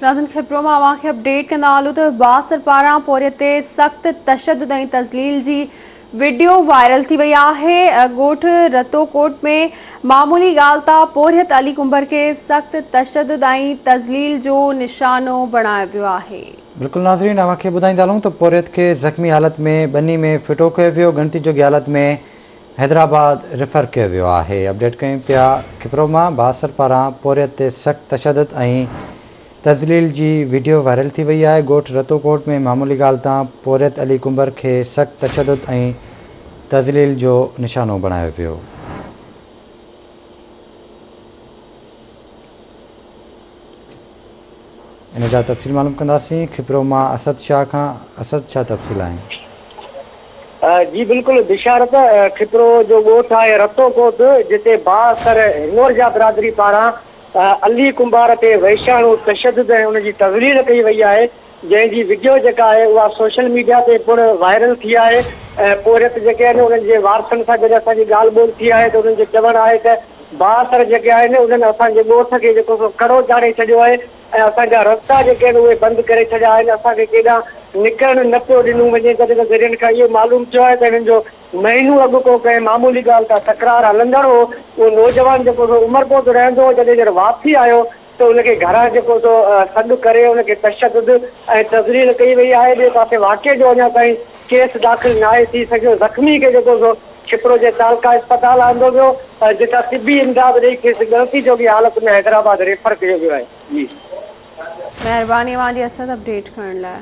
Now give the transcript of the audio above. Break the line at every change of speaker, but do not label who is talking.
ناظرين خبرون مان اوهان کي اپڊيٽ ڪندا هلون ته بااثر پاران پورهيت تي سخت تشدد ۽ تذليل جي وڊيو وائرل ٿي وئي آهي ڳوٺ رتو ڪوٽ ۾ معمولي ڳالهه تان پورهيت علي ڪنڀر کي سخت تشدد ۽ تذليل جو نشانو بڻايو ويو آهي.
بلڪل ناظرين اوهان کي ٻڌائيندا هلون ته پورهيت کي زخمي حالت ۾ ٻني ۾ ڦٽو ڪيو ويو ڳڻتي جوڳي حالت ۾ حيدرآباد ريفر ڪيو ويو آهي اپڊيٽ ڪيون پيا کپرو مان بااثر پاران پورهيت تي سخت تشدد ۽ تذليل جي وڊيو وائرل ٿي وئي آهي ڳوٺ رتو ڪوٽ ۾ معمولي ڳالهه تان پورهيت علي ڪنڀر کي سخت تشدد ۽ تذليل جو نشانو بڻايو ويو. ان جا تفصيل معلوم ڪنداسين کپرو مان اسد شاهه کان اسد ڇا تفصيل آهن.
جي بلڪل بشارت کپرو جو ڳوٺ آهي رتو ڪوٽ جتي بااثر هنڱورجا برادري پاران علي ڪنڀار تي وحشياڻو تشدد ۽ ان جي تذليل ڪئي وئي آهي جنهن جي وڊيو جيڪا آهي اها سوشل ميڊيا تي پڻ وائرل ٿي آهي ۽ پورهيت جيڪي آهن انهن جي وارثن سان جڏهن اسان جي ڳالهه ٻولهه ٿي آهي ته انهن جو چوڻ آهي ته بااثر جيڪي آهن انهن اسان جي ڳوٺ کي جيڪو سو ڪڙو چاڙهي ڇڏيو آهي ۽ اسان جا رستا جيڪي آهن اهي بند ڪري ڇڏيا آهن اسان کي ڪيڏانهن نڪرڻ نه پيو ڏنو وڃي جڏهن ته ذريعن کان اهو معلوم ٿيو آهي ته هنن جو مهينو اڳ ڪو ڪنهن معمولي ڳالهه تان تڪرار هلندڙ هو اهو نوجوان جيڪو سو عمرڪوٽ رهندو هو جڏهن هينئر واپسي آيو ته ان کي گهران جيڪو سو سڏ ڪري ان کي تشدد ۽ تذليل ڪئي وئي آهي ٻئي پاسي واقعي جو اڃا تائين ڪيس داخل ناهي ٿي سگهيو زخمي کي جيڪو سو ڇپرو جي تعلقه اسپتال آندو ويو جتان طبي امداد ڏئي کيس ڳڻتي جوڳي حالت ۾ حيدرآباد ريفر ڪيو ويو آهي جي.
مهرباني اوهان جي اسد اپڊيٽ ڪرڻ لاء.